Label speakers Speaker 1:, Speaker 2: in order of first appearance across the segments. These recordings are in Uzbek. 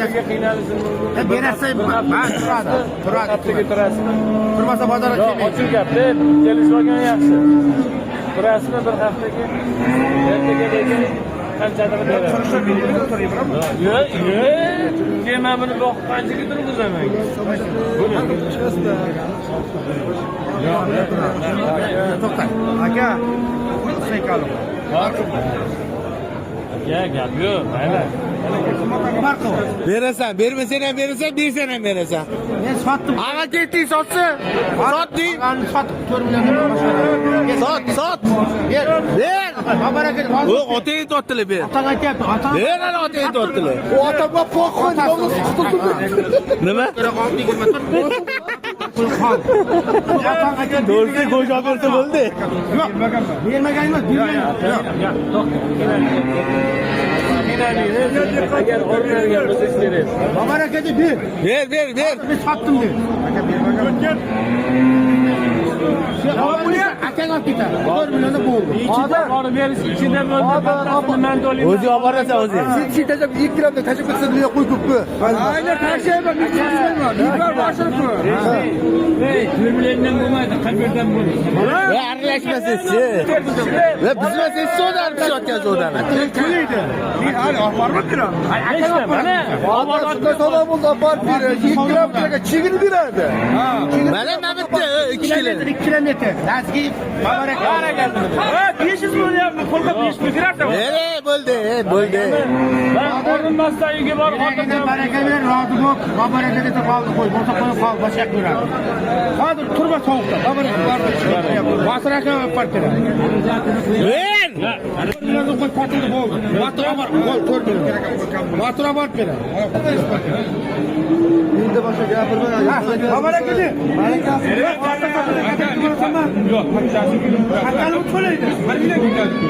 Speaker 1: Ertaga qiynalishim mumkin.
Speaker 2: Berasang, man turadi. Turadi.
Speaker 1: Haftaga turasizmi?
Speaker 2: Turmasa bozorga
Speaker 1: Yo'q,
Speaker 2: kelmaydi.
Speaker 1: ochiq gapda kelishib olgan yaxshi. Turasizmi bir haftaga? Ertaga lekin qanchadir beraman. Yo'q, yo'q. Keyin men buni boqib qanchaga turg'izaman?
Speaker 2: To'xta. Aka, sekali.
Speaker 1: Aka, gap yo'q, mayli.
Speaker 2: Farqi bor.
Speaker 3: Berasan, bermasang ham berasan, bersang ham berasan.
Speaker 2: Men sotdim.
Speaker 3: Ag'a ketding, sotsin. Sotding.
Speaker 2: Sotding. Sotib 4 millionga boshqa.
Speaker 3: Sot, sot.
Speaker 2: Ber.
Speaker 3: Ber.
Speaker 2: Babar aka,
Speaker 3: O otang aytyaptilar, ber.
Speaker 2: Otang aytyapti. Otang.
Speaker 3: Ber ana otang aytyaptilar.
Speaker 4: U otamga poxoy
Speaker 3: Nima?
Speaker 2: Pul qol. Otang aytyapti.
Speaker 3: To'g'risi go'sht olib bersa bo'ldi.
Speaker 2: Yo'q, bermagan emas, bermagan. Yo'q.
Speaker 1: Qiynalmaydi. Agar o'rnalgan bo'lsa kerak.
Speaker 2: Babar aka deb ber.
Speaker 3: Ber, ber, ber.
Speaker 2: Men sotdim deb. Aka bermagan. Akang olib ketadi. 4 millionda bo'ldi.
Speaker 1: Ichida borib berish ichida bo'ldi. Bittasini men to'layman.
Speaker 3: O'zi olib borasan o'zi.
Speaker 4: Sen sen tashlab 2 kilometr tashlab ketsa dunyo qo'y ko'pku. Aynan tashlayman, men tashlayman. Yig'lar boshini ku.
Speaker 1: Ey, 4 milliondan bo'lmaydi, 41dan bo'ladi.
Speaker 3: Ya aralashma sen. Ya bizma sen savdoni pishayotgan savdoni.
Speaker 2: To'laydi.
Speaker 4: Men hali olib bormabdilar.
Speaker 1: Nechta mana?
Speaker 4: Shunda savdo bo'ldi, olib borib beradi. 2 kilometrga chegini beradi.
Speaker 3: Mana mana bitta, 2 kilo.
Speaker 2: 2 kilometr. Lazgi Babar aka.
Speaker 1: Ha, 500 million qo'lga 5 million berarsan.
Speaker 3: Ey, bo'ldi, ey, bo'ldi.
Speaker 1: Ben o'rinmasdan uyga borib
Speaker 2: Baraka
Speaker 1: xotirjam.
Speaker 2: baraka ber, rozi bo'l. Babar aka desa qoldi qo'y, bo'lsa qo'yib qol, boshqa ko'radi. Hozir turma sovuqda. Babar aka borib Bosir aka olib borib beradi.
Speaker 3: Ber.
Speaker 2: Millionga qo'y sotildi bo'ldi. Botir olib bor, 4 million. Botir olib borib beradi.
Speaker 4: Endi boshqa gapirma.
Speaker 2: Babar aka de. Yo'q, hattani bu to'laydi.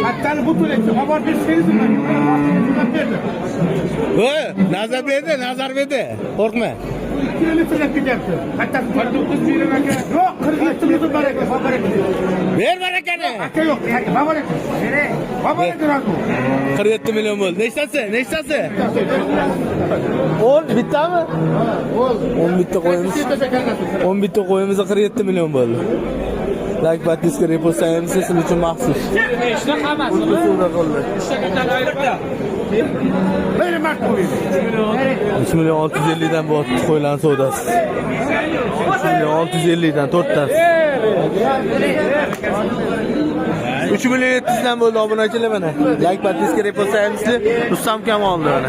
Speaker 2: Hattani bu to'laydi. Olib borib bersangiz berdi.
Speaker 3: Voy, nazar berdi, nazar berdi. Qo'rqma.
Speaker 2: Kilometrlab ketyapti. Hattasi 49 million aka. Yo'q, 47 million baraka, babar aka.
Speaker 3: Ber barakani.
Speaker 2: Aka yo'q, babar aka. Babar aka rozi bo'l.
Speaker 3: 47 million bo'ldi. Nechtasi? Nechtasi? 10 bittami? 10 bitta qo'yamiz. 10 bitta qo'yimiz 47 million bo'ldi. Like, подписка, repost sayimiz sizlar uchun maxsus.
Speaker 1: Nechta hammasimi?
Speaker 3: Suvda qoldi.
Speaker 2: Bir marta qo'ydi.
Speaker 3: 3 million 650 dan bu qo'ylarning savdosi. 3 million 650 dan to'rttasi. 3 million 700 dan bo'ldi obunachilar mana. Like, подписка, repost sayimiz Rustam Kamoldi mana.